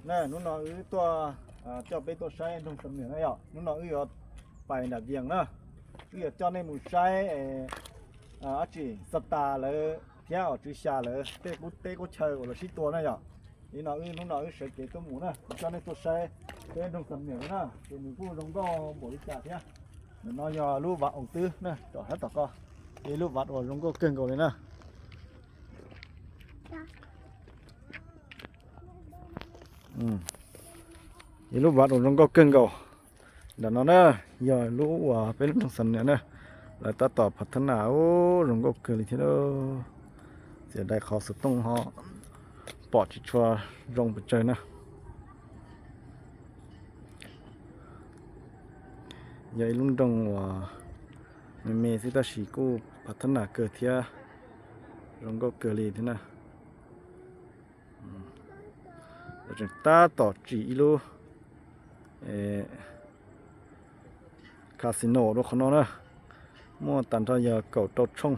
Na, hnub no wb tuaj, coj peb tuaj saib nroog Xam Nuam na yom. Hnub no wb yuav pais nram Vias na, wb yuav coj nej mus saib dab tsi, Xab Tas lawv thiab Tswv Xya lawv tej qub teb qub chaw uas lawv sib tua na yom. Li no wb hnub no wb sawv kev tuaj mus na, kuv coj nej tuaj saib peb nroog Xam Nuam na, ces nws kuj zoo nkauj npaum li cas thiab. Ntawm no yog lub vaj Oos Twb na, tom sab tom ko, ib lub vaj uas zoo nkauj kawg nkaus li na. Ib lub vaj uas zoo nkauj kawg nkaus. Ntawm no na, yog lub uas peb lub nroog Xam Nuam na, lawv tab tom phav thab nas, zoo nkauj kawg li thiab. Txiav dai qhov xov tooj ho pom tsis tshua zoo pes tsawg na. Yog ib lub nroog uas me me xwb tab sis kuj phav thab nas kawg thiab, zoo nkauj kawg li thiab na. Lawv tseem tab tom tsim ib lub casino rau qhov no na. Muaj tag nrho yog kaum rau tshooj,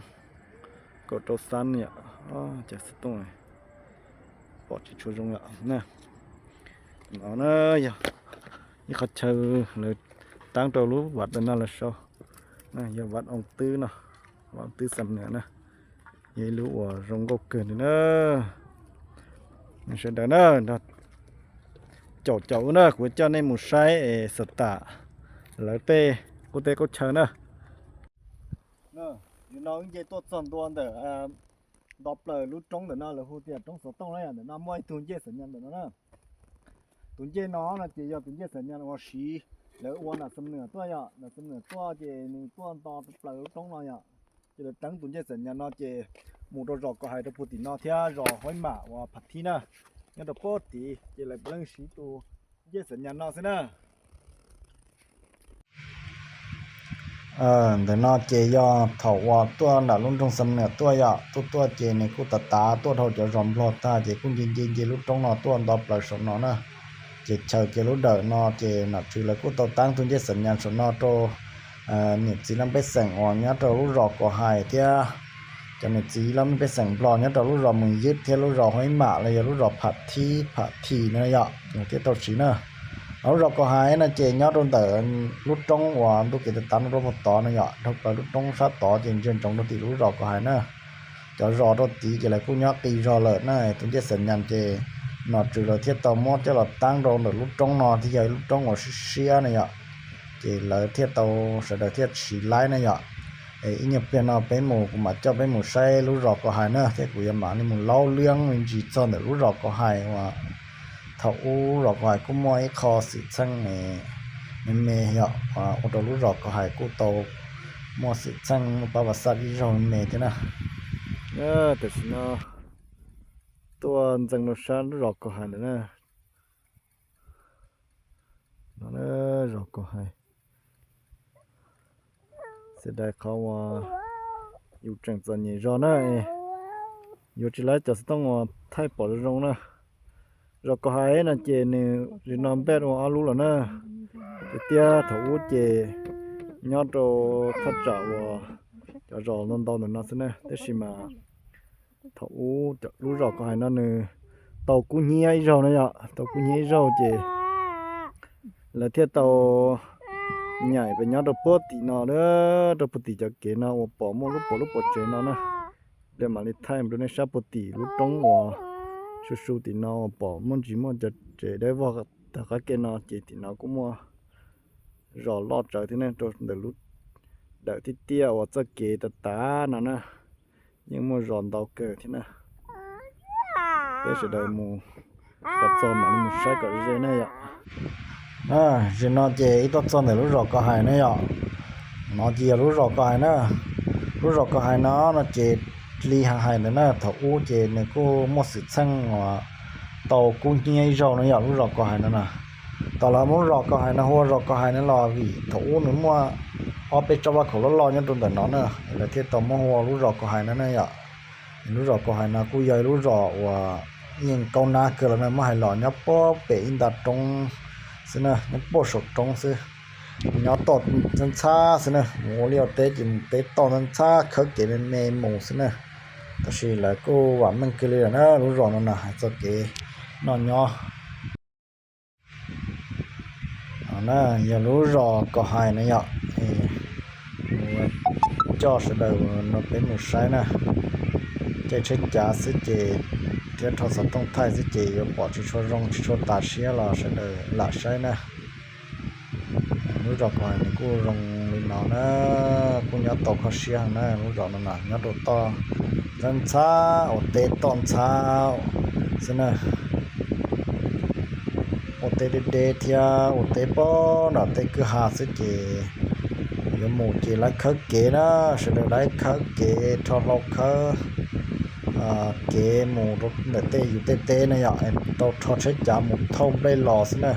kaum rau xab yom. Cov xov tooj pom tsis tshua zoo yom na. No na yog ib qhov chaw lawv taab rau lub vaj ntawm no lawv sau, yog vaj Oos Twb no, vaj Oos Twb Xam Nuam na. Yog ib lub uas zoo nkauj kawg li na. Sawv daws na, caum caum wb na, kuv coj nej mus saib es Xab Tas lawv tej qub teb qub chaw na. Zaum no wb nce tuaj txog ntua ntawm nto plaws lub roob ntawm no lawv hu tias roob xov tooj na yom. Ntawm no muaj ib tug ncej xam nyas ntawm no na. Tus ncej no no ces yog tus ncej xam nyas uas siv lawv ua nram Xam Nuam tuaj yom. Nram Xam Nuam tuaj ces nws tuaj nto plaws lub roob no yom. Ces lawv teeb tus ncej xam nyas no ces mus rau zos Kos Hais rau puag tim no thiab zos Huaib Mam uas Phav Thib na, nyob rau puag tid. Ces lawv puav leej siv tus ncej xam nyas no xwb na. Ntawm no ces yog thaum uas tuaj nram lub nroog Xam Nuam tuaj yom, tuaj tuaj ces nws kuj tav tav tuaj dhau cov zos Nplog tag ces kuj nce nce nce lub roob no tuaj nto plaws saum no na. Ces chaw kiag lub dawm no ces nom tswv lawv kuj tau teeb tus ncej xam nyas saum no rau niam txiv laj mej pej xeem uas nyob rau lub zos Kos Hais thiab cov niam txiv laj mej pej xeem Nplog nyob rau lub zos Mus Yib thiab lub zos Huaib Mam los yog lub zos Phav Thib, Phav Thim no yom, thiaj tau siv na. Lub zos Kos Hais no ces nyob rau ntawm lub roob uas ntuj kev tav tav no rau puag tod no yom, dhau plaws lub roob sab tod ces ntsia ntsoov rau tim lub zos Kos Hais na. Cov zos rau tid ces lawv kuj nyob qis zog lawm na, tus ncej xam nyas ces nom tswv lawv thiaj tau muab coj los teeb rau ntawm lub roob no thiaj yog ib lub roob uas siab siab na yom. Ces lawv thiaj tau, sawv daws thiaj siv laib na yom. Es ib nyuag pliag no peb mus kuv mam coj peb mus saib lub zos Kos Hais na, thiab kuv yuav mam li mus laub liab me ntsis txog ntawm lub zos Kos Hais uas thaum ub zos Kos Hais kuj muaj ib qho xwm txheej me me yom, ua rau lub zos Kos Hais kuj tau muaj xwm txheej pab pas xaj ib zaug me me thiab na. Tam sim no tuaj ntxeev rau sab lub zos Kos Hais ntawm na. No zos Kos Hais, xav dais qhov uas yus tseem txom nyem zog na, yuav tsis laib cov xov tooj uas thaij pom zoo zoo na. Zos Kos Hais no ces nws zim no npaj ua ob lub lawm na. Tiag tiag thaum ub ces nyob rau thaj tsam uas cov zos ntau ntau ntawm no xwb na, tab sis mas thaum ub lub zos Kos Hais no nws tau kub hnyiab ib zaug na yom, tau kub hnyiab ib zaug ces lawv thiaj tau nyaim pes nyob rau puag tim no, rau puag tim cov kev no uas pom muaj lub pom lub pom tsev no na. Lawv mam li thaij rau nej saib puag tim lub roob uas su su tim no uas pom muaj ntsis muaj cov tsev dawb vog tag qab kev no ces tim no kuj muaj zos loj tsawv thiab ne, rau ntawm lub dawm tiaj tiaj uas txoj kev tav tav no na, yeej muaj zos ntau kawg thiab na. Peb sawv daws mus kom txog mam li mus saib kom ze ne yom. Zim no ces ib tuaj txog ntawm lub zos Kos Hais ne yom. No ces yog lub zos Kos Hais na. Lub zos Kos Hais no no ces li ha hais ntawd na, thaum ub ces nws kuj muaj xwm txheej uas tau kub hnyiab ib zaug no yom, lub zos Kos Hais no na. Tom lawv muab lub zos Kos Hais no hu ua zos Kos Hais no los vim thaum ub nws muaj ob peb tsob vaj khaum loj loj nyob rau ntawm no na, lawv thiaj tau muab hu ua lub zos Kos Hais no na yom. Lub zos Kos Hais no kuj yog ib lub zos uas yeej kaub nab kawg los na, muab hais los nyob puag pem ib nta roob xwb na, nyob puag saum roob xwb. Nyob toj ntxhab ntxhab xwb na, mus ua liaj ua teb ces mus teb toj ntxhab ntxhab khawb kev me me mus xwb na. Tab sis lawv kuj vam meej kawg li lawm na, lub zos no na hais txog kev noj nyob. Na, yog lub zos Kos Hais na yom. Coj sawv daws no peb mus saib na. Caij tsheb cav xwb ces thiab rho xov tooj thaij xwb ces yuav pom tsis tshua zoo tsis tshua tas siab los sawv daws lam saib na. Lub zos Kos Hais nws kuj zoo li no na, kuj nyob tau kho siab heev na. Lub zos no na nyob rau toj ntxhab ntxhab, ua teb toj ntxhab xwb na. Ua teb deb deb thiab ua teb pem nram tej kwj ha xwb ces yuav mus ces lawv khawb kev na, sawv daws lawv khawb kev rho hlau khawb kev mus rau ntawm tej yus tej teb na yom, tau rho tsheb cav mus thauj nplej los xwb na.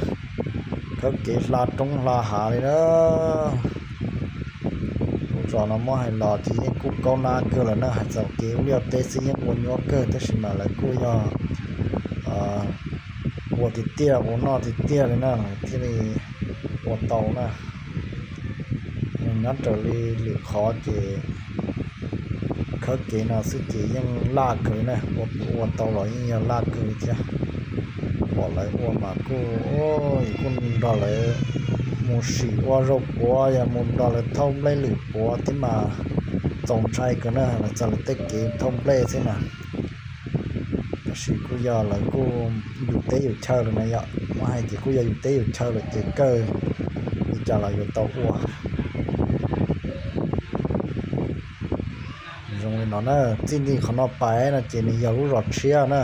Khawb kev hla roob hla hav li na. Lub zos no muab hais los ces yeej kuj kaub nab kawg lawm na, hais txog kev ua liaj teb xwb yeej ua nyuaj kawg tab sis mas lawv kuj yog ua tiag tiag ua noj tiag tiag li na lawv thiaj li ua tau na. Nyob raws li lwm qhov ces khawb kev no xwb ces yeej laj kawg li na, ua tau los yeej yog laj kawg li thiab. Pom lawv ua mas kuj, kuj nrog lawv mus sim ua zaub puav, yog mus nrog lawv thauj nplej lwm puav thiab mas txaus ntshai kawg na, lawv txog lawv tej kev thauj nplej xwb na. Tab sis kuj yog lawv kuj yus teb yus chaw lawm na yom, muab hais ces kuj yog yus teb yus chaw lawm ces kawg li cas los yuav tau ua. Zoo li no na, txij li qhov no pais no ces nws yog lub zos tshiab na.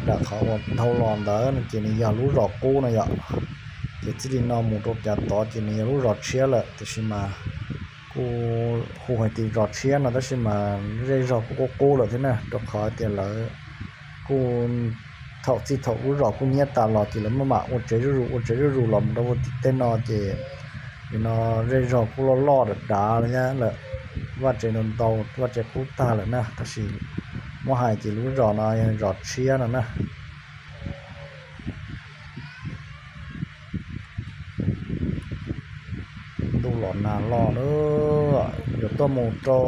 Nram qhov uas dhau los ntawd no ces nws yog lub zos qub no yom. Ces txij li no mus rau cas tod ces nws yog lub zos tshiab lawm, tiam sis mas kuj hu hais tias zos tshiab no tab sis mas zej zog kuj qub qub lawm thiab na, rau qhov tias lawv kuj thaum txij thaum lub zos kuj nyiab tas los ces lawv maj mam ua tsev zuj zus ua tsev zuj zus los mus rau tim tej no ces nim no zej zog kuj loj loj dav dav li thiab lawm, vaj tsev ntau ntau, vaj tsev qub tag lawm na, tab sis muab hais ces lub zos no yog zos tshiab no na. Ntuj los nag los lawm, yuav tuaj mus rau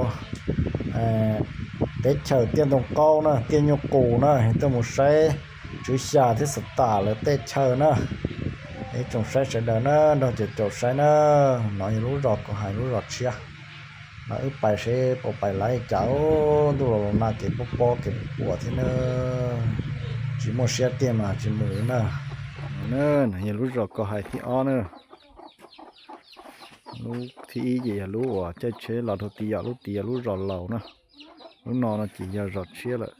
teb chaws Tiaj Ntoo Qaub na, Tiaj Nyuj Qus na, tuaj mus saib Tswv Xya thiab Xav Tam lawv tej chaw na. Ib tsoom saib sawv daws na, nrog caum caum saib na. No yog lub zos Kos Hais lub zos tshiab. No wb pais seb puas pais laib cas, ntuj los los nag kev pob pob kev puas thiab na. Tsis muaj siab tiag mas tsis mus li na. No yog lub zos Kos Hais thib ob na. Lub thib ib ces yog lub uas caij tsheb los rau tid yom, lub tid yog lub zos laus na. Lub no no ces yog zos tshiab lawm.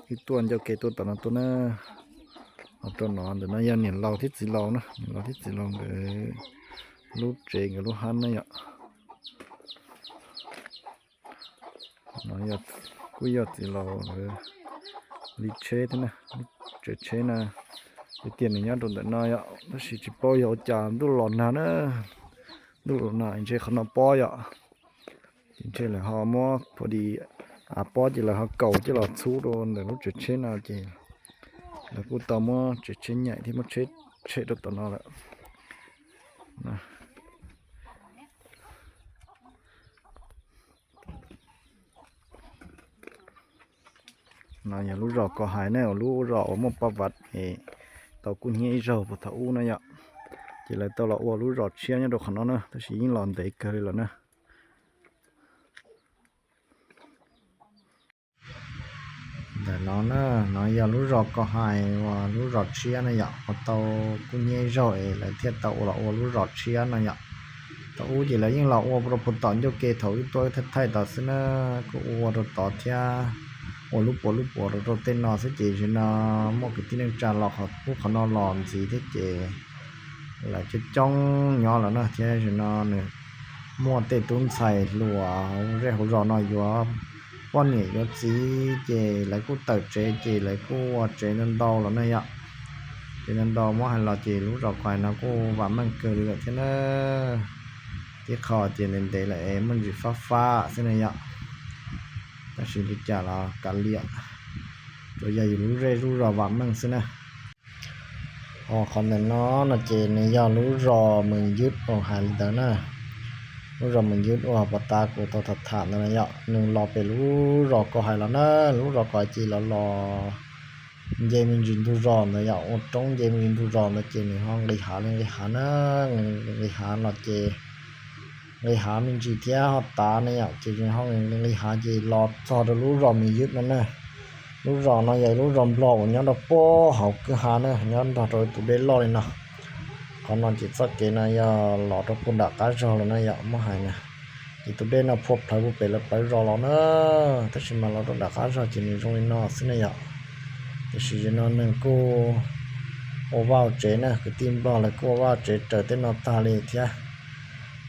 Wb tuaj ncauj ke tuaj tom no tuaj na. Los rau no ntawm no yog niam laus thiab txiv laus na, niam laus thiab txiv laus nkawd lub tsev nkawd lub hab na yom. No kuj yog txiv laus nkawd li tsheb thiab na, lub tsev tsheb na. Tiag tiag nws nyob rau ntawm no yom, tab sis tsis paub yog ua cas ntuj los nag na. Ntuj los nag ntshe qhov no pob yom. Ces ntshe lawv ho muab pha di av pob ces lawv ho kaus coj los txhub rau ntawm lub tsev tsheb no ces lawv kuj tau muab tsev tsheb nyaim thiab muab tsheb tshem rau tom no lawm. No yog lub zos Kos Hais ne, lub zos uas muaj paj vav es tau kub hnyiab ib zaug puag thaum ub na yom. Ces lawv tau los ua lub zos tshiab nyob rau qhov no na, tab sis yeej los ntev kawg li lawm na. Ntawm no na, no yog lub zos Kos Hais uas lub zos tshiab na yom, uas tau kub hnyiab ib zaug es lawv thiaj tau ua los ua lub zos tshiab no yom. Thaum ub ces lawv yeej los ua rau puag tom ncauj ke thaum wb tuaj wb thaij thaij tod xwb na, kuj ua rau tod thiab ua lub puas lub puas rau rau tej no xwb ces zaum no muaj kwv tij neej tsa los qhov pub qhov no los ntxiv thiab ces lawv coob coob nyob lawm na thiab zaum no nws muaj tej tub ntxhais hluas hauv zej hauv zos no yuav poj niam yuav txiv ces lawv kuj tawm tsev ces lawv kuj ua tsev ntau ntau los na yom. Tsev ntau ntau muab hais los ces lub zos Kos Hais no kuj vam meej kawg li lawm thiab na. Tib qho ces ntev ntev lawm es muaj ntsis fab fab xwb na yom. Tab sis li cas los kav liam, tsuas yog yus lub zej lub zos vam meej xwb na. Ho qhov ntawm no no ces nws yog lub zos Mees Ywb uas hais li ntawd na. Lub zos Mees Ywb uas puag ta kuv tau tham tham ntawd na yom, nws los pem lub zos Kos Hais los na, lub zos Kos Hais ces los los nce me ntsis ntug zos ntawd yom, ua roob nce me ntsis ntug zos ntawd ces nws ho nqis hav li nqis hav na, nqis hav no ces nqis hav me ntsis thiab ho tav ne yom, ces nws ho nqis hav ces los txog rau lub zos Mis Ywb no na. Lub zos no yog lub zos Nplog uas nyob rau puag hauv kwj ha na, nyob nrog rau tus dej loj li no. Qhov no ces txoj kev no yog los rau puag nram qab zog lawm na yom, muab hais na. Ces tus dej no phua plhawv puag pem lawv plawv zos los na, tab sis mas los rau nram qab zog ces nws zoo li no xwb na yom. Tiam sis zaum no neeg kuj ua vaj ua tsev na, kwv tij Nplog lawv kuj ua vaj tsev raws tej no tag li thiab.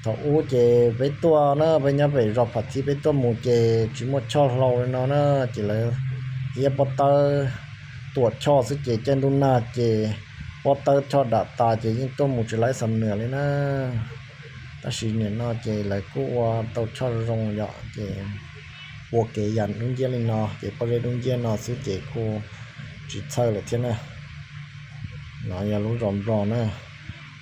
Thaum ub ces peb tuaj na, peb nyob pem zos Pham Thib peb tuaj mus ces tsis muaj choj hlau li no na, ces lawv iab pob tawb tuam choj xwb ces caij ntuj nag ces pob tawb choj dam tas ces yeej tuaj mus tsis laib xam nws li na. Tab sis nim no ces lawv kuj ua tau choj zoo yom, ces ua kev yam dub nciab li no ces pob zeb dub nciab no xwb ces kuj tsis txhawj lawm thiab na. No yog lub zos Nplog na.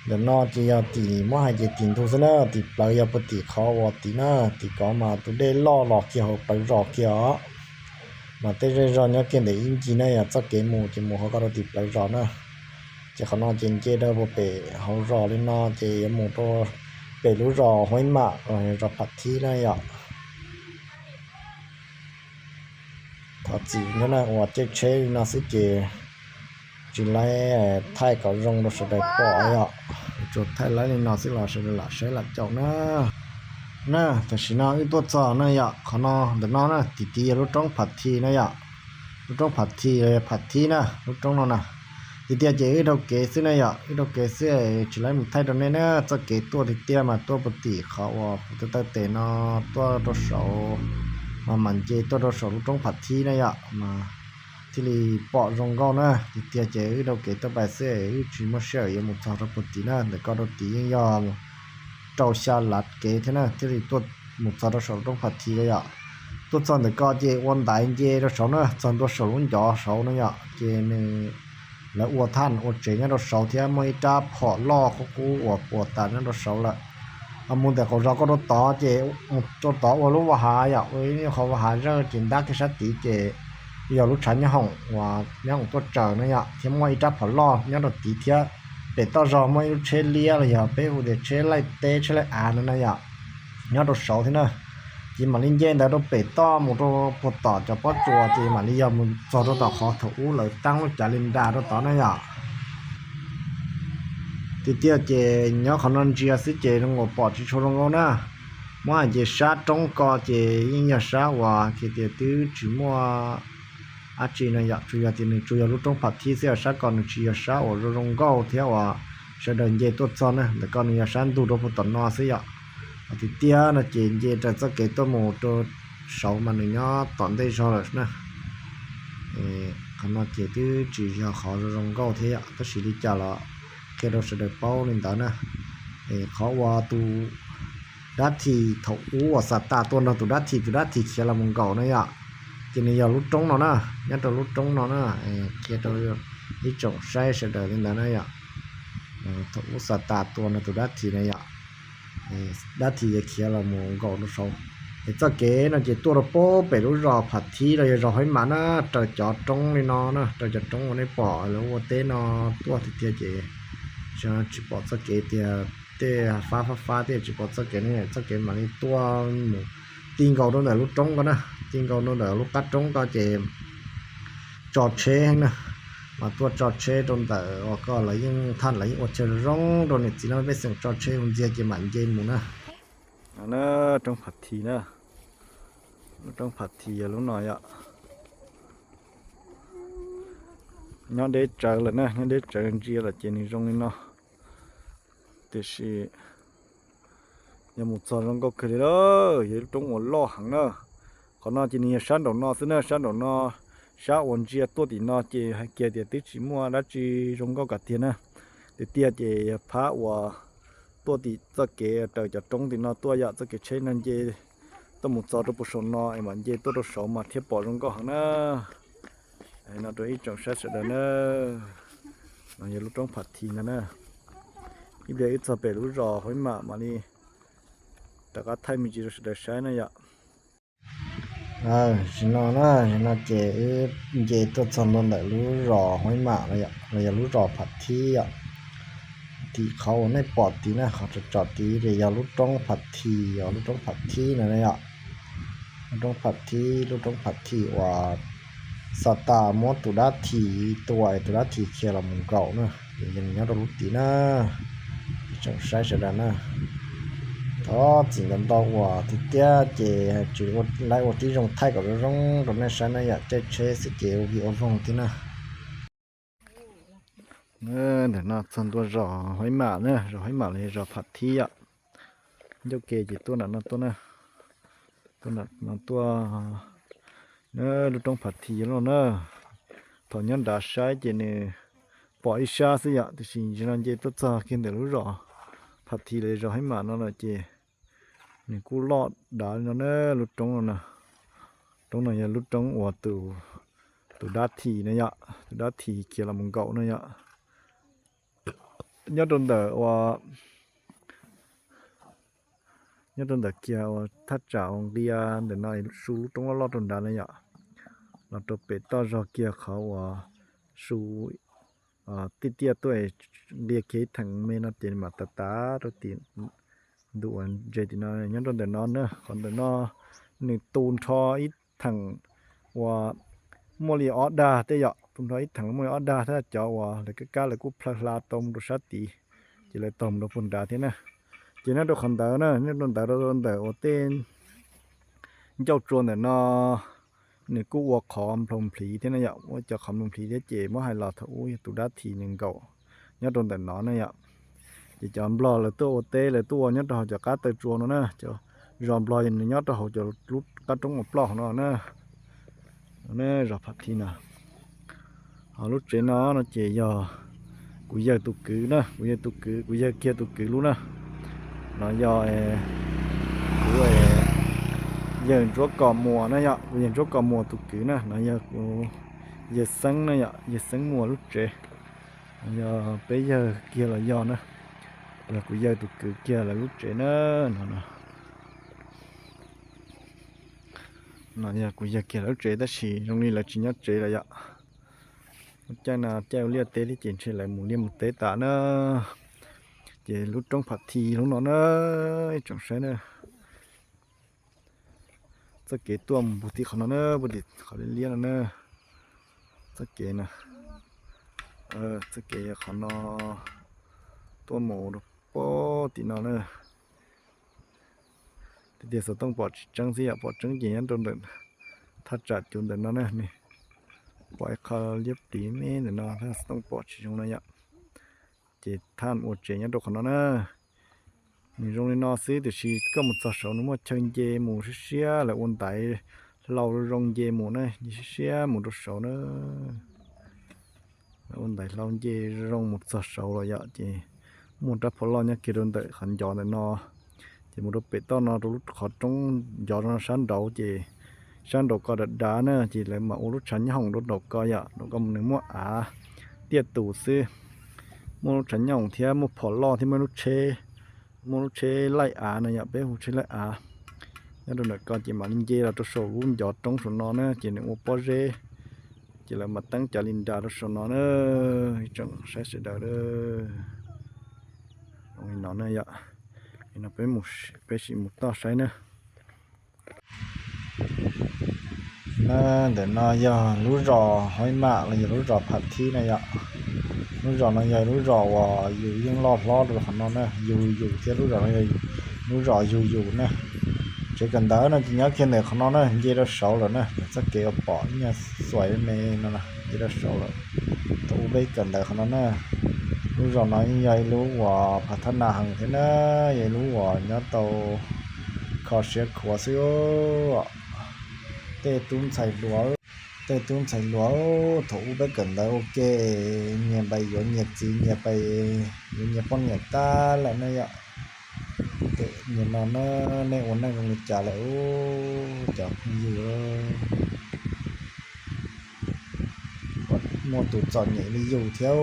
Ntawm no ces yog tim muab hais ces tim ntug xwb na, tim plawv yog puag tim qhov uas tim na, tim kov mas tus dej loj los kiag hauv plawv zos kiag os. Mas tej zej zog nyob kiag ntawm ib ncig na yog txoj kev mus ces mus hauv ko rau tim plawv zos na. Ces qhov no ces nce rau puag pem hauv zos li no ces yuav mus rau pem lub zos Huaib Mam los yog zos Pham Thib na yom. Thov txim nawb, uas caij tsheb li no xwb ces tsis laib thaij kom zoo rau sawv daws pom yom. Tsuas thaij laib li no xwb los sawv daws lam saib lam caum na. Na, tam sim no wb tuaj txog na yom, qhov no ntawm no na, tim tid yog lub roob Pham Thi na yom. Lub roob Pham Thi los yog Pham Thib na, lub roob no na. Tiag tiag ces wb dhau kev xwb na yom, wb dhau kev xwb, tsis laib mus thaij rau nej na. Txoj kev tuaj tiag tiag mas tuaj puag tim qhov uas kuv taw taw tes no tuaj rau saud, mas mam nce tuaj rau saum lub roob Pham Thib na yom, mas thiaj li pom zoo nkauj na. Tiag tiag ces wb dhau kev tuaj pais xwb, wb tsis muaj sij hawm yuav mus txog rau puag tim na, ntawm ko rau tim yeej yog rau xya lav kev thiab na thiaj li tuaj mus txog rau saum lub roob Pham Thi na yom. Tuaj txog ntawm ko ces ua ntaiv nce rau saud na, txog ntua saum lub ncov saud na yom, ces nws, lawv ua thaj ua tsev nyob rau saud thiab muaj ib rab phom loj qub qub uas puas tas nyob rau saud lawm. Mus ntawm qaum zos ko rau tod ces rau tod ua lub vaj hav yom, ua ib qho vaj hav zawj ces ntab kiag sab tid ces yog lub tshav nyob hoom uas nyob hoom tuaj tsaws na yom, thiab muaj ib rab phom loj nyob rau tid thiab. Pem toj zog muaj ib lub tsheb liab los yog peb hu tias tsheb laij teb tsheb laij av no na yom, nyob rau saud thiab na. Ces mam li nce ntawd rau pem toj mus rau puag tom cov pob tsuas ces mam li yog mus txog rau tom qhov thaum ub lawv tab lub cav li nra rau tod na yom. Tiag tiag ces nyob qhov no ntsia xwb ces zoo nkaus pom tsis tshua zoo nkauj na. Muab hais ces sab roob ko ces yeej yog sab uas hais tias twb tsis muaj dab tsi no yom, tsuas yog tias nws tsuas yog lub roob Pham Thib xwb, sab ko nws tsis yog sab uas zoo zoo nkauj thiab uas sawv daws nce tuaj txog na. Ntawm ko nws yog sab ntug rau puag tom no xwb yom. Tiag tiag no ces nce raws txoj kev tuaj mus rau saud mas nws nyob tom ntej zog lawm na. Qhov no ces twb tsis yog qhov zoo zoo nkauj thiab yom, tab sis li cas los qhia rau sawv daws paub li ntawd na. Qhov uas tus dab thim thaum ub uas xa tas tuaj nrog tus dab thim, tus dab thim khiav los mus nkaum na yom, ces nws yog lub roob no na, nyob rau lub roob no na. Qhia rau ib tsoom saib sawv daws li ntawd na yom. Thaum ub xa tas tuaj nrog tus dab thim na yom, dab thim yuav khiav los mus nkaum rau saud. Es txoj kev no ces tuaj rau puag pem lub zos Pham Thib los yog zos Huaib Mam na, raws cov roob li no na, raws cov roob uas nej pom lawv ua teb no tuaj tiag tiag ces tsis pom txoj kev tias tej fab fab fab thiab tsis pom txoj kev ne, txoj kev mam li tuaj mus ti nkaus rau ntawm lub roob ko na, ti nkaus rau ntawm lub qab roob ko ces tso tsheb na, mas tuaj tso tsheb rau ntawm uas ko lawv yeej thaj lawv yeej ua chaw zoo zoo rau niam txiv laj mej pej xeem tso tsheb mus ntxiag ces mam nce mus na. Roob Pham Thib na, lub roob Pham Thib yog lub no yom. Nyob deb tsawv lawm na, nyob deb tsawv ntsia lawm ces nws zoo li no. Tiam sis yog mus txog zoo nkauj kawg li lawm, yog ib lub roob uas loj heev na. Qhov no ces nws yog sab nraum no xwb na, sab nraum no, sab uas ntsia tuaj tim no ces hais kiag tias twb tsis muaj dab tsi zoo nkauj kiag tiag na. Tiag tiag ces yog phab uas tuaj tim txoj kev raws cov roob tim no tuaj yom, txoj kev tsheb no nce tuaj mus txog rau puag saum no es mam nce tuaj rau saud mas thiaj pom zoo nkauj heev na. No rau ib tsoom saib sawv daws na, no yog lub roob Pham Thib ntag na. Ib pliag wb txog pem lub zos Huaib Mam mam li rov qab thaij me ntsis rau sawv daws saib na yom. Tam sim no na, tam sim no ces wb nce tuaj txog ntua ntawm lub zos Huaib Mam los yog lub zos Pham Thib yom. Tim qhov uas nej pom tid na, qhov tsom tsom tid ces yog lub roob Pham Thib, yog lub roob Pham Thib no na yom. Lub roob Pham Thib, lub roob Pham Thib uas Xatas muab tus dab Thib tua es tus dab Thib khiav los mus nkaum na, ces nws nyob rau lub tid na. Tsoom saib sawv daws na, thov txim ntau ntau uas tiag tiag ces tsis laiv ua tib zoo thaij kom zoo zoo rau nej saib na yom, caij tsheb xwb ces ua vig ua voog thiab na. Ntawm no txog ntua zos Huaib Mam na, zos Huaib Mam los yog zos Pham Thib yom. Ncauj ke ces tuaj nram no tuaj na, tuaj nram no tuaj na, lub roob Pham Thib no na. Thaum nyob nrad saib ces nws pom ib sab xwb yom, tiam sis tam sim no nce tuaj txog kiag ntawm lub zos Pham Thib los yog zos Huaib Mam no lawm ces nws kuj loj dav li no na, lub roob no na. Roob no yog lub roob uas tus dab Thib na yom, tus dab Thib khiav los mus nkaum na yom. Nyob rau ntawm uas, nyob rau ntawm kiag uas thaj tsam uas nqia ntawm no su lub roob loj loj rau nrad na yom, los rau pem toj zog kiag qhov uas su tiaj tiaj tuaj nqia kiag ib theem me no ces mam tas tas rau tim ntu uas ntse tim no. Nyob rau ntawm no na, qhov ntawm no nws tu nrho ib theem uas muaj li ob dag tej yom, tu nrho ib theem muaj li ob dag thiab, cov uas lawv kab kab lawv kuj plhaw hla tau mus rau sab tid, ces lawv taug mus rau puag nrad thiab na. Ces nyob rau qhov ntawd na, nyob rau ntawd rau ntawm uas tej ncauj tsua ntawm no nws kuj ua qhov nplog nplhiv thiab na yom, ua cov qhov nplog nplhiv thiab ces muab hais los thaum ub yog tus dab Thib nws nkaum nyob rau ntawm no na yom. Ces cov nplog lawv tuaj ua teb lawv tuaj ua nyob rau hauv cov qab taw tsua no na, cov zos nplog nws nyob rau hauv cov lub qab roob uas ploj hauv no na. Zos Pham Thib no. Ho lub tsev no no ces yog kuv yawg tus kwv na, kuv yawg tus kwv, kuv yawg kiag tus kwv lub na. No yog kuv yawg Ntsuab Kos Muas na yom, kuv yawg Ntsuab Kos Muas tus kwv na. No yog kuv yawg Xeeb na yom, yawg Xeeb Muas lub tsev. No yog peb yawg kiag los yog na, yog kuv yawg tus kwv kiag lawv lub tsev na. No, no yog kuv yawg kiag lawv lub tsev tab sis zoo li lawv tsis nyob tsev lawm yom. Lub caij no caij ua liaj teb thiab ces ntshe lawv mus liaj mus teb tas na. Ces lub roob Pham Thib lub no na, ib tsoom saib na. Txoj kev tuaj mus puag tim qhov no na, puag tim qhov liab liab no na. Txoj kev na, txoj kev yog qhov no tuaj mus rau puag tim no na. Tiag tiag xov tooj pom tsis tseeb xwb yom, pom tseeb ces nyob rau ntawm thaj tsam cuv ntawm no na, nws pom ib qho liab pliv me ntawm no, xov tooj pom tsis zoo no yom. Ces thaj ua tsev nyob rau qhov no na. Nws zoo li no xwb tiam sis koj mus txog saud nws muaj chaw nce mus siab siab, lawv ua ntaiv hlau zoo nce mus na, nce siab siab mus rau saud na. Lawv ua ntaiv hlau nce zoo mus txog saud los yom, ces muaj rab phom loj nyob kiag rau ntawm qhov ncov ntawm no. Ces mus rau pem toj no rau lub qhov roob ncov rau no sab nraud ces sab nraud ko dav dav na, ces lawv mam ua lub tshav nyob hoom rau nraud ko yom, nraud ko nws muaj av tiaj tus xwb. Muaj lub tshav nyob hoom thiab muaj phom loj thiab muaj lub tsheb, muaj lub tsheb laij av no yom, peb hu tsheb laij av. Nyob rau ntawm ko ces mam li nce los rau saum lub ncov roob saum no na, ces nws ua pob zeb, ces lawv mam teeb cov li nra rau saum no na. Ib tsoom saib sawv daws, zoo li no na yom. Li no peb mus, peb sim mus toj saib na. Na, ntawm no yog lub zos Huaib Mam los yog lub zos Pham Thib na yom. Lub zos no yog lub zos uas yus yeej loj hlob rau qhov no na, yus yus thiab lub zos no yog lub zos yus yus na. Tsev kawm ntawv no ces nyob kiag ntawm qhov no na, nce rau saud lawm na, txoj kev uas pom ib nyuag xuais me no na, nce rau saud lawm. Thaum ub peb kawm ntawv qhov no na. Lub zos no yeej yog ib lub uas phav thab nas heev thiab na, yog ib lub uas nyob tau kho siab khuav xwb. Tej tub ntxhais hluas, tej tub ntxhais hluas thaum ub peb kawm ntawv ua ke, nyias pais yuav nyias txiv, nyias pais yuav nyias poj niam tag lawm na yom. Nim no na, nej ua neej zoo li cas lawm cov phooj ywg? Muaj tus txom nyem li yus thiab.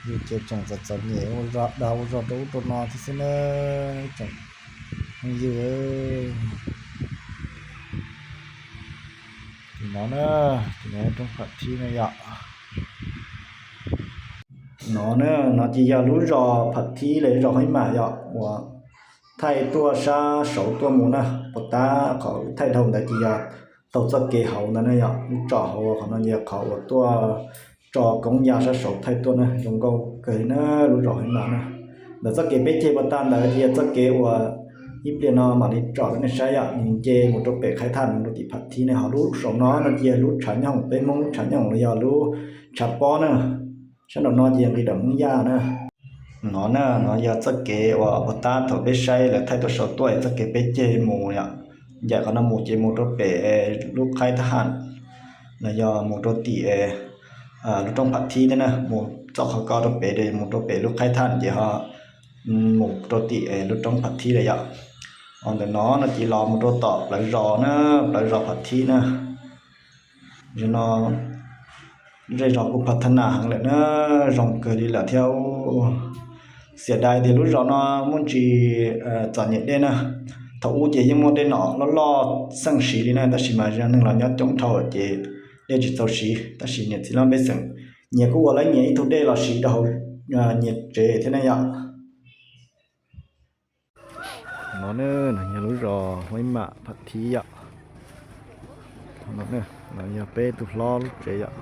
Yus ces tseem txom txom nyem ua dag ua zog rau ub rau no thiab xwb na, tsoom phooj ywg. No na, ces no roob Pham Thib na yom. No na, no ces yog lub zos Pham Thib los zos Huaib Mam yom, uas thaij tuaj sab saud tuaj mus na, puas tab qhov thaij dhau ntawd ces yog taug txoj kev hauv ntawd na yom, lub tsom hauv qhov no yog qhov uas tuaj tso koob ya sab saud thaij tuaj na, zoo nkauj kawg li na, lub zos Huaib Mam na. Ntawm txoj kev peb ceg puas tag ntawd ces yog txoj kev uas ib pliag no mam li tsom rau nej saib yom, nws nce mus rau pem Khaib Thaj mus rau tim Pham Thib ne, ho lub saum no no ces yog lub tshav nyooj, peb Hmoob lub tshav nyooj los yog lub tshav pob na. Sab nraum no ces yog nqis dam Hmoob Yaj na. No na, no yog txoj kev uas puas tab thaum peb saib lawv thaij tuaj saud tuaj, txoj kev peb ceg mus yom, ncaim qhov no mus ces mus rau pem lub Khaib Thaj Ham, los yog mus rau tim lub roob Pham Thib thiab na, mus txoj qhov ko rau pem, mus rau pem lub Khaib Thaj ces ho mus rau tim lub roob Pham Thib lawm yom. Ho ntawm no no ces los mus rau tom plawv zos na, plawv zos Pham Thib na. Zaum no zej zos kuj pha thab nas heev lawm na, zoo kawg li lawm thiab. Xiam dais tias lub zos no muaj ntsis txom nyem dej na. Thaum ub ces yeej muaj dej nom loj loj xeej siv li na, tab sis mas neeg los nyob coob dhau ces dej tsis txaus siv, tab sis niam txiv laj pej xeem nyias kuj ua lawv nyias ib tug dej los siv rau hauv nyias tsev thiab ne yom. No ne, no yog lub zos Huaib Mam Pham Thib yom. No yog peb tus hlob lub tsev yom.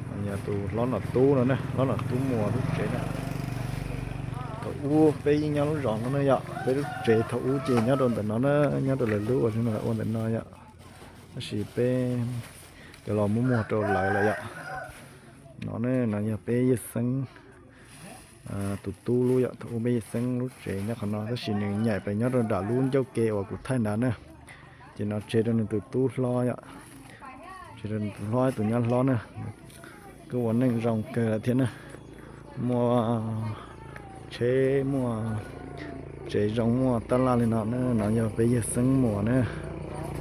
No yog tus hlob Nom Tub no ne, hlob Nom Tub Muas lub tsev na. Thaum ub peb yeej nyob lub zos no ne yom, peb lub tsev thaum ub ces nyob rau ntawm no na, nyob rau lawv lub ua ua ntawm no yom. Tab sis peb cov los muab muag rau lawv lawm yom. No ne, no yog peb Yaj Xeeb tus tub lub yom, thaum ub peb Yaj Xeeb lub tsev nyob qhov no tab sis nws nyaim pes nyob rau nram lub ncauj ke uas kuv thaij ntawd na. Ces no tseg rau nws tus tub hlob yom, tseg rau nws tus hlob, tus nyab hlob na. Kuj ua neej zoo kawg lawm thiab na, muaj tsheb muaj tsev zoo muaj tab laj li no na. No yog peb Yaj Xeeb Muas na,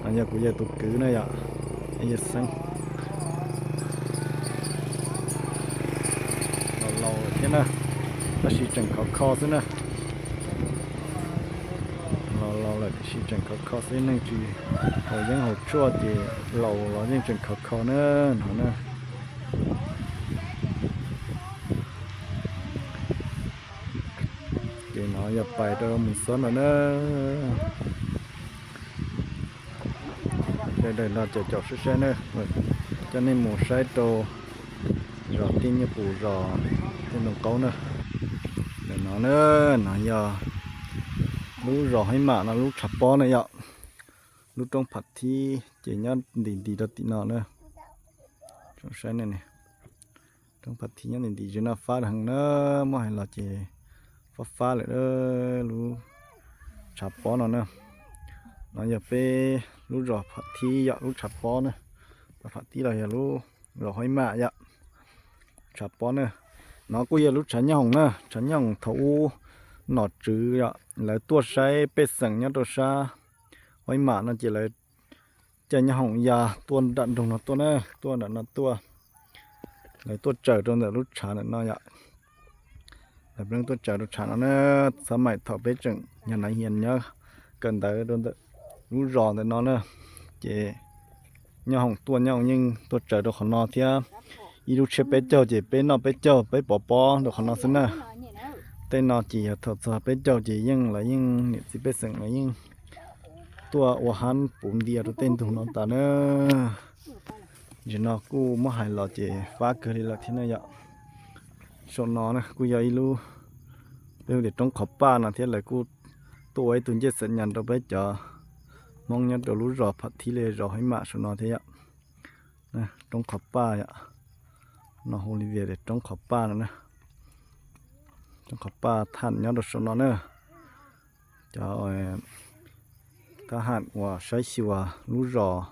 no yog kuv yawg tus kwv na yom, peb Yaj Xeeb. Los laus lawm thiab na, tab sis tseem khov kho xwb na. Los laus lawm tab sis tseem khov kho xwb, neeg tsis haus yeeb haus tshuaj ces laus los yeej tseem khov kho na no na. Ces no yog pais rau mus xob no na. Sawv daws no caum caum saib saib na, coj nej mus saib rau zos Tij Nyiaj Pus, zos Tij Ntoo Qaub na. Ntawm no na, no yog lub zos Huaib Mam no lub tshav pob na yom. Lub roob Pham Thib ces nyob nti nti rau tim no na. Saib ne, roob Pham Thib nyob nti nti, zaum no fab heev na, muab hais los ces fab fab lawm lub tshav pob no na. No yog peb lub zos Pham Thib yom, lub tshav pob na. Pham Thib los yog lub zos Huaib Mam yom, tshav pob na. No kuj yog lub tshav nyooj hoom na, tshav nyooj hoom thaum ub nom tswv yom, lawv tuaj saib pej xeem nyob rau sab Huaib Mam no ces lawv caij nyob hoom ya tuaj nram nroog no tuaj na, tuaj nram no tuaj. Lawv tuaj tsaws rau ntawm lub tshav ntawm no yom. Lawv pleev tuaj tsaws rau tshav no na. Xab maim thaum peb tseem yog nav hias nyob kawm ntawv rau ntawm lub zos ntawm no na, ces nyob hoom tuaj, nyob hoom yeej tuaj tsaws rau qhov no thiab. Ib lub tshiab peb caug ces peb noj peb caug peb pov pob rau qhov no xwb na. Tej no ces yog thaum txog peb caug ces yeej lawv yeej niam txiv pej xeem lawv yeej tuaj ua hab puv ntias rau tej ntug no tas na. Zaum no kuj muab hais los ces fab kawg li lawm thiab na yom. Saum no na kuj yog ib lub, peb hu tias roob qhov paj no thiab, lawv kuj tuaj ua ib tug ncej xam nyas rau peb cov Hmoob nyob rau lub zos Pham Thib li zos Huaib Mam saum no thiab yom. Roob qhov paj yom, no hu li tias roob qhov paj no na, roob qhov paj thaj nyob rau saum no na. Cov thab ham uas saib xyuas lub zos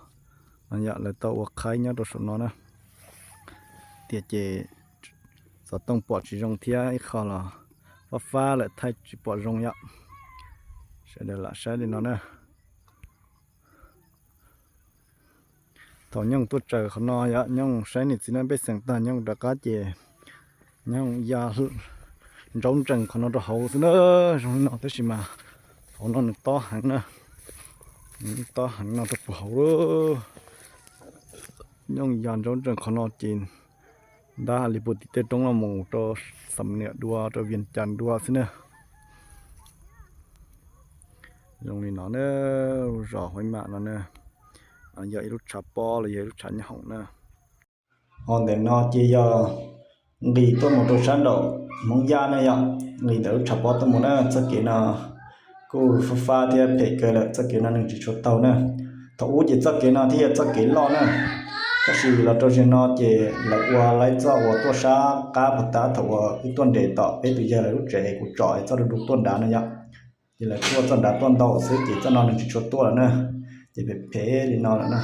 no yom, lawv tau ua qhaib nyob rau saum no na. Tiam ces xov tooj pom tsis zoo thiab ib qho los fab fab lawm thaij tsis pom zoo yom. Sawv daws lam saib li no na. Thaum nyooj tuaj tsaws qhov no yom, nyooj saib niam txiv laj pej xeem tag nyooj rov qab ces nyooj ya ntsaub ntsees qhov no rau hauv xwb na. Zoo li no tab sis mas hauv no nws tob heev na, nws tob heev no rau puag hauv lawm. Nyooj yaj ntsoov ntsees qhov no ces ntab li puag tim tej roob no mus rau Xam Niam dua rau Vias Cas dua xwb na. Zoo li no na, lub zos Huaib Mam no na, yog ib lub tshav pob los yog ib lub tshav nyob hoom na. Ho ntawm no ces yog nqis tuaj mus rau sab nraum Hmoob Yaj na yom, nqis ntawm lub tshav pob tuaj mus na. Txoj kev no kuj fab fab thiab phem kawg lawm, txoj kev no neeg tsis tshua taug na. Thaum ub ces txoj kev no thiaj yog txoj kev loj na, tab sis los rau zaum no ces lawv ua lawv txoj uas tuaj sab qab puag ta thaum uas wb tuaj nres tom peb tus yawg lawv lub tsev kuv tsom txoj du du tuaj nrad no yom. Ces lawv tuaj txoj nrad tuaj ntau xwb ces txoj no nws tsis tshua tuaj lawm na. Ces phem phem li no lawm na.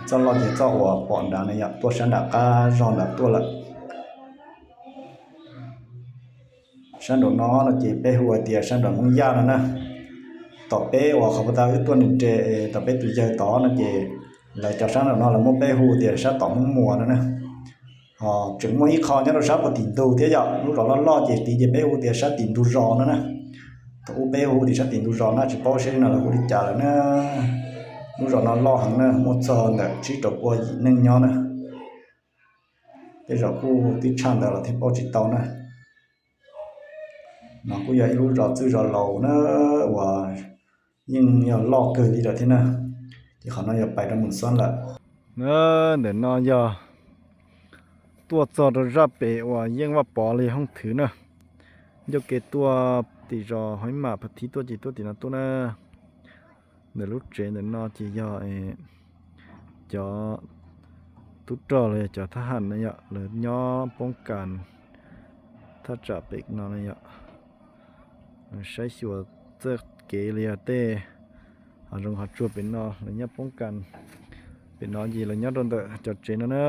Txoj loj ces txoj uas pom nrad no yom, tuaj sab nram qab zog nrad tuaj lawm. Sab nraum no no ces peb hu hais tias sab nraum Hmoob Yaj no na. Tom peb uas qhov puag ta wb tuaj nres tom peb tus yawg tod no ces lawv cov sab nraum no lawv muab peb hu tias sab tom Hmoob Muas no na. Ho tseem muaj ib qho nyob rau sab puag tim ntug thiab yom, lub zos loj loj ces tid ces peb hu tias sab tim ntug zos no na. Thaum ub peb hu tias sab tim ntug zos na, tsis paub seb no lawv hu li cas lawm na. Lub zos no loj heev na, muaj txog ntawm tsib rau pua yim neeg nyob na. Tej zaum kuj twb tshaj ntawd los thiaj paub tsis tau na. No kuj yog ib lub zos txwj zos laus na, uas yeej yog loj kawg li lawm thiab na. Ces qhov no yog pais rau Moos Xob lawm. Ntawm no yog tuaj txog rau zaj pem uas Yeej Vaj Pov los yog Hooj Thwv na. Ncauj kev tuaj tim zos Huaib Mam Phav Thib tuaj ces tuaj tim no tuaj na. Ntawm lub tsev ntawm no ces yog cov tub rog los yog cov thab ham na yom, lawv nyob poob kas thaj tsam pem no na yom. Saib xyuas txoj kev los yog tej hav zoov hav tsuag pem no lawv nyob poob kas. Pem no ces lawv nyob rau ntawm cov tsev no na.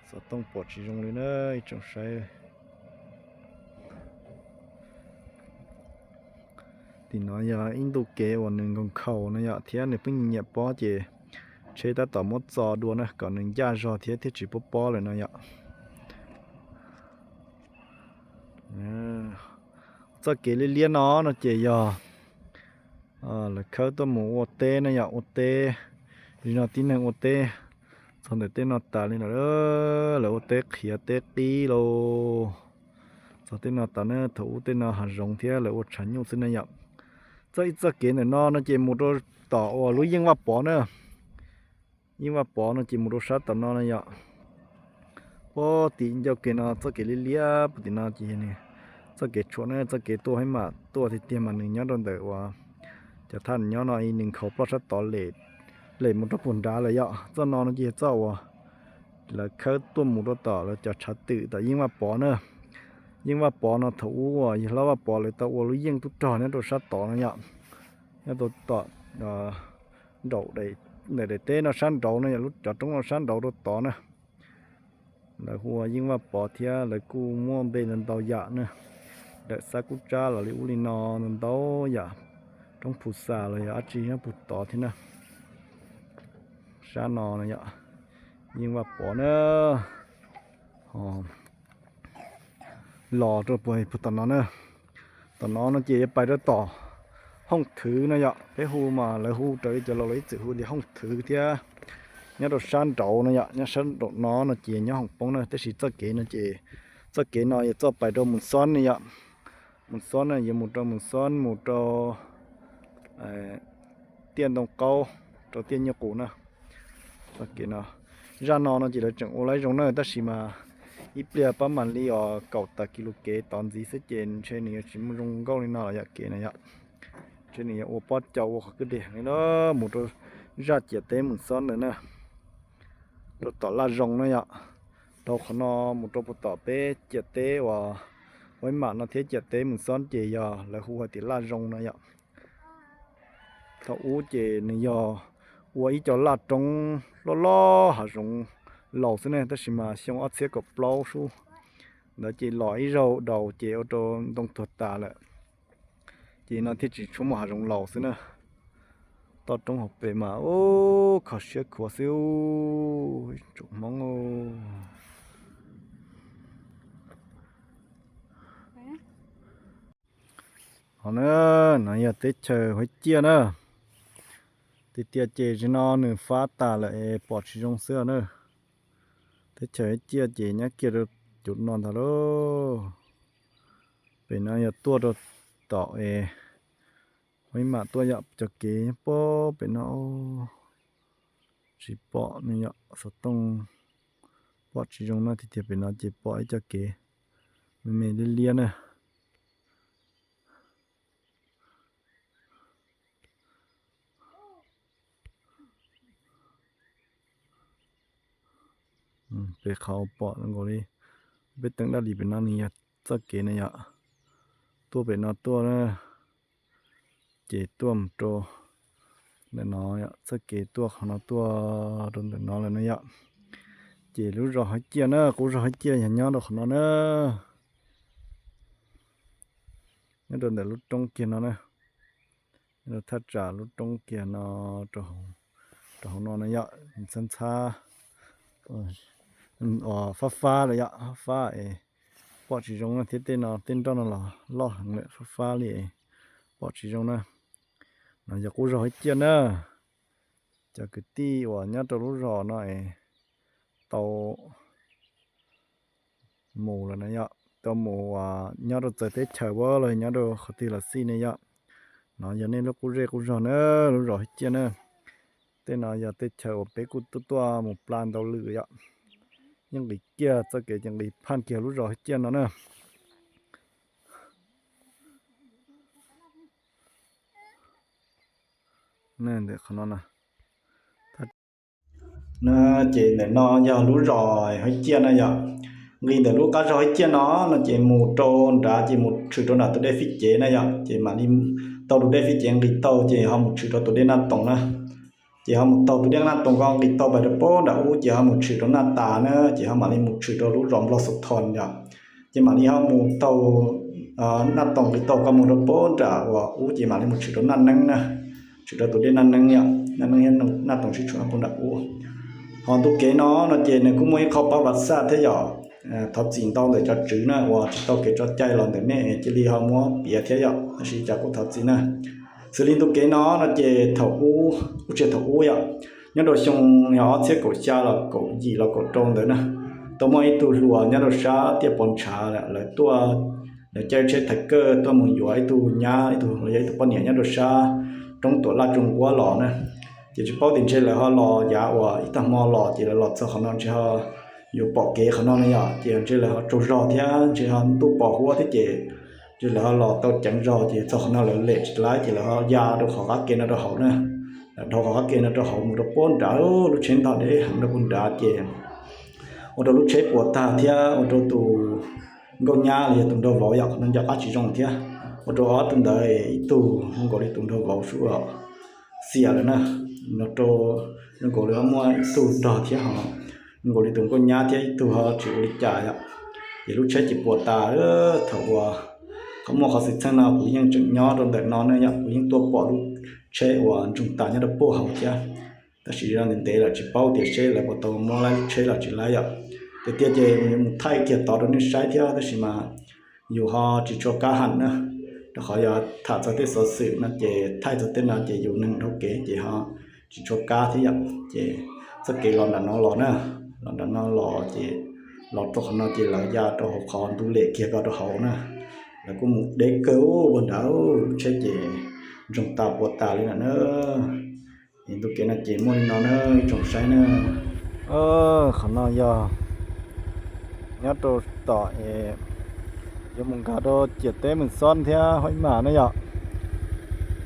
Xov tooj pom tsis zoo li na, ib tsoom saib. Tim no yog ib ntu kev uas nws nkaus nkhaus no yom, thiab nws pheej nyiam pob ces tsheb tab tom muab txo dua na kom nws ncaj zog thiab thiaj tsis pob pob lawm no yom. Txoj kev liab liab no no ces yog lawv khawb tuaj mus ua teb na yom, ua teb. Li no tib neeg ua teb txog ntawm tej no tas li no, lawv ua teb qhiav teb qib lauj. Txog tej no tas na, thaum ub tej no hav zoov thiab lawv ua tshav nyuj xwb na yom. Txoj ib txoj kev ntawm no no ces mus rau tom uas lub Yeej Vaj Pov na. Yeej Vaj Pov no ces mus rau sab tom no na yom. Puag tim ncauj kev no txoj kev liab liab puag tim no ces txoj kev tshuam na, txoj kev tuaj Huaib Mam tuaj tiag tiag mas nws nyob rau ntawm uas cov thaj nyob no nws nkhaus ploj sab tod lem mus rau puag nrad lawm yom. Txoj no no ces yog txoj uas lawv khawb tuaj mus rau tom lawv cov tshav twm tom Yeej Vaj Pov na. Yeej Vaj Pov no thaum ub uas yawg hlob Vaj Pov lawv tau ua lub yeej tub rog nyob rau sab tod no yom. Nyob rau tom nraum ntawm daim teb no sab nraud no yom, lub cov roob no sab nraud rau tod na. Lawv hu ua Yeej Vaj Pov thiab lawv kuj muaj npe ntau ntau yam na. Dawm Xab Kub Tsab los li ub li no ntau ntau yam, roob Phu Xas los yog dab tsi nyob puag tod thiab na. Sab no no yom, Yeej Vaj Pov na. Los rau puag tom no na. Tom no no ces yuav pais rau tom Hooj Thwv no yom, peb hu mas lawv hu raws li cov laus lawv ib txwm hu tias Hooj Thwv thiab. Nyob rau sab nraud no yom, nyob sab nraum no no ces nyob hoom poob na, tab sis txoj kev no ces txoj kev no yog txoj pais rau Moos Xob ne yom. Moos Xob na, yuav mus rau Moos Xob mus rau Tiaj Ntoo Qaub rau Tiaj Nyuj Qus na. Txoj kev no, zaj no no ces lawv tseem ua laib zoo na, tab sis mas ib pliag pab mam li os kaum tawm kis lus kev tod ntxiv xwb ces ntshe nws yuav tsis muaj zoo nkauj li no los yom, kev no yom. Ntshe nws yuav ua pob caus ua qhov kwj deg heev li na, mus rau zaj ciam teb Moos Xob ntawd na. Rau tom Laj Zoo na yom. Rau qhov no mus rau puag tom peb ciam teb uas Huaib Mam no thiab ciam teb Moos Xob ces yog lawv hu hais tias Laj Zoo no yom. Thaum ub ces nws yog ua ib co laj roob loj loj hav zoov laus xwb ne, tab sis mas xyoo ob txhiab kaum plaub sub ntawd ces los ib zaug daus ces ua rau ntoo tuag tas lawm. Ces no thiaj tsis tshua muaj hav zoov laus xwb na. Toj roob hauv pes mas ub kho siab khuav xwb ub, tsoom Hmoob. Ho na, no yog teb chaws Huaib Ciaj na. Tiag tiag ces zaum no nws fab tas lawm es pom tsis zoo xwb na. Teb chaws ciaj ces nyab kiag rau cov no ntag lauj. Pem no yog tuaj rau tom es, ib mam tuaj yom, cov kev nyob pem no tsis pom ne yom, xov tooj pom tsis zoo na. Tiag tiag pem no ces pom ib co kev me me liab liab na. Pem qhov pom nkaus li peb teev daj li pem no nws yog txoj kev na yom, tuaj pem no tuaj na, ces tuaj mus rau ntawm no, txoj kev tuaj qhov no tuaj rau ntawm no lawm na yom. Ces lub zos Hab Ciaj na, qub zos Hab Ciaj yog nyob rau qhov no na, nyob rau ntawm lub roob kiag no na, nyob rau thaj tsam lub roob kiag no, rau hauv no na yom, ntxhab ntxhab, fab fab lawm yom, fab fab es pom tsis zoo na thiab. Tej no tej nroj no los loj heev lawm, fab fab li es pom tsis zoo na. No yog qub zos Hab Ciaj na. Cov kwv tij uas nyob rau lub zos no es tau mus lawm na yom, tau mus uas nyob rau txawv teb chaws ua los nyob rau qhov twg los xij ne yom. No yog nej lub qub zej qub zog na, lub zos Hab Ciaj na. Tej no yog tej chaw uas peb kuj tuaj tuaj mus pla ntau lwm yom. Yeej nqis kiag txoj kev ces nqis phaj kiag lub zos Hab Ciaj no na. Ntawm qhov no na, ces ntawm no yog lub zos Hab Ciaj na yom. Nqis ntawm lub qab zos Hab Ciaj no, no ces mus rau nrad ces mus tshwm rau nram tus dej Fij Cev na yom, ces mam li tau tus dej Fij Cev nqis tau ces ho mus tshwm rau tus dej Naj Toos na. Ces ho mus taug tus dej Naj Toos ko nqis tau pais rau pem nram ub ces ho mus tshwm rau Naj Tas na, ces ho mam li mus tshwm rau lub zos Nplog Xus Thos yom. Ces mam li ho mus taug Naj Toos nqis tau ko mus rau pem nram uas ub ces mam li mus tshwm rau Naj Neeb na, tshwm rau tus dej Naj Neeb yom, Naj Neeb thiab Naj Toos sib tshuam puag nram ub. Ho ntu kev no no ces nws kuj muaj ib qho pab vaj xaj thiab yom. Thov txim ntau ntawm cov tswv na uas tsis tau kev tso cai los ntawm nej cia li ho muab piav thiab yom, tab sis cas kuj thov txim na. Xws li ntu kev no no ces thaum ub, kuj tsis thaum ub yom, nyob rau xyoo yog ob txhiab kaum xya los kaum yim los kaum rau ntawd na, tau muaj ib tug hluas nyob rau sab tiaj pov ntshav lawv tuaj, lawv caij tsheb thais kawj tuaj mus yuav ib tug nyab, ib tug los yog ib tug poj niam nyob rau sab roob Tuam Laj Tsuas Nquab los na. Ces tsis paub tias ntshe lawv ho los yav uas ib tag hmo los ces lawv los txog qhov no ntshe ho yuav pom kev qhov no na yom, ces ntshe lawv ho tsaug zog thiab ntshe ho ntuj pos huab thiab ces ntshe lawv ho los tau ceev zog ces txog qhov no lawv lem tsis laib ces lawv ho ya rau qhov qab ke no rau hauv na. Lawv dhau qhov qab ke no rau hauv mus rau puag nrad, lub tsheb ntog deb heev rau puag nrad ces ua rau lub tsheb puas tag thiab ua rau tus nkauj nyab los yog tus nraug vauv yom, qhov no nco qab tsis zoo thiab, ua rau ob tug ntawd ib tug zoo nkaus li tus nraug vauv sub xiam lawm na, no rau zoo nkaus li muaj ib tug nrog thiab ho zoo nkaus li tus nkauj nyab thiab ib tug ho tsis ua li cas yom. Ces lub tsheb ces puas tas, thaum uas qhov muaj qhov xwm txheej no kuv yeej tseem nyob rau ntawm no ne yom, kuv yeej tuaj pom lub tsheb uas ntsoog tas nyob rau puag hauv thiab. Tab sis ntev ntev lawm tsis paub tias seb lawv puas tau muab laib lub tsheb los tsis laib yom. Tiag tiag ces mus thaij kiag tod rau nej saib thiab tab sis mas yus ho tsis tshua kab ham na, rau qhov yog tham txog tej xov xwm no ces thaij txog tej no ces yus neeg dhau kev ces ho tsis tshua kab thiab yom. Ces txoj kev los nram no los na, los nram no los ces los rau qhov no ces lawv ya rau hauv qhov ntu lem kiag ko rau hauv na. Lawv kuj mus deb kawg ua nrad, lub tsheb ces ntsoog tas puas tas li na. Es ntu kev no ces muaj li no na ib tsoom saib na. Qhov no yog nyob rau tom es yuav mus nkag rau ciam teb Mws Xob thiab Hab Ib Mam na yom.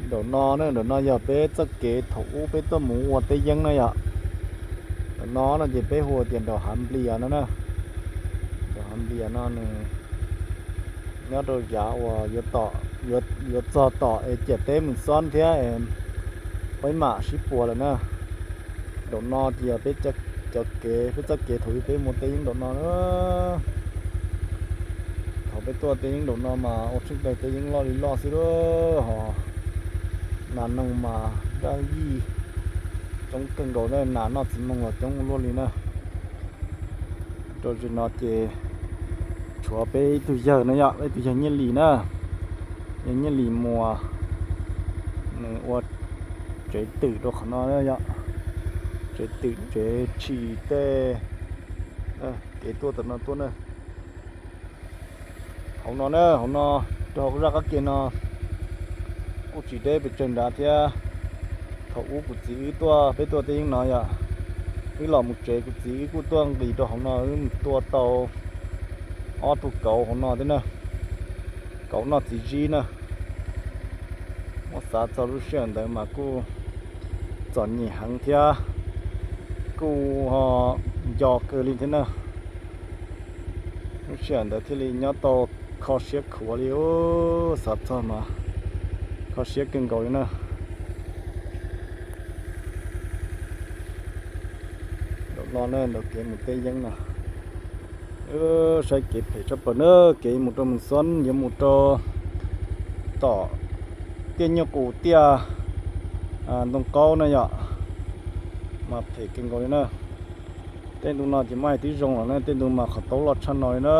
Nraum no na, nraum no yog peb txoj kev thaum ub peb tuaj mus ua teb yeeb na yom. Nraum no no ces peb hu tias nraum Hav Nplias no na. Nraum Hav Nplias no nws nyob rau yav uas yuav txog tom es ciam teb Mws Xob thiab Hab Ib Mam sib puas lawm na. Nraum no ces yog peb cov kev, peb txoj kev thaum ub peb mus teb yeeb nraum no na. Thaum peb tuaj teb yeeb nraum no mas ua tsheej dawg teb yeeb loj li loj xwb lauj, ho nas noog mas daj yij coob kawg nkaus na, nas noj txiv moog los coob ua luaj li na. Rau zaum no ces tshuav peb ib tug yawg no yom, peb ib tug yawg Nyiaj Lis na, yawg Nyiaj Lis Muas, nws ua Tsev twm rau qhov no yom, tsev twm tsev tshis tej, kev tuaj tam no tuaj na. Hauv no na, hauv no, rau hauv zaj qab ke no kuj tsis deb pes tsawg nrad thiab. Thaum ub kuv txiv wb tuaj, peb tuaj tej yeeb no yom, wb los mus tsev kuv txiv wb kuj tuaj nqis rau hauv no, wb mus tua tau ob tug kauv hauv no thiab na, kauv noj txiv zib na. Muab xav txog lub sij hawm ntawd mas kuj txom nyem heev thiab kuj ho nco kawg li thiab na. Lub sij hawm ntawd thiaj li nyob tau kho siab khuav li, xav txog mas kho siab kawg nkaus li na. Ntawm no na, ntawm kev mus tej yeeb no, saib kev phem tshaj plaws na, kev mus rau Mws Xob yuav mus rau tom tiaj nyuj qus tiaj ntoo qaub na yom, mas phem kawg nkaus li na. Tej ntu no ces muaj hais tib zoo los na, tej ntu mas qhov taub loj tshaj no li na.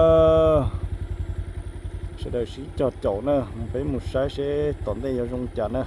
Sawv daws sib cog caum na, peb mus saib seb tom ntej yuav zoo cas na.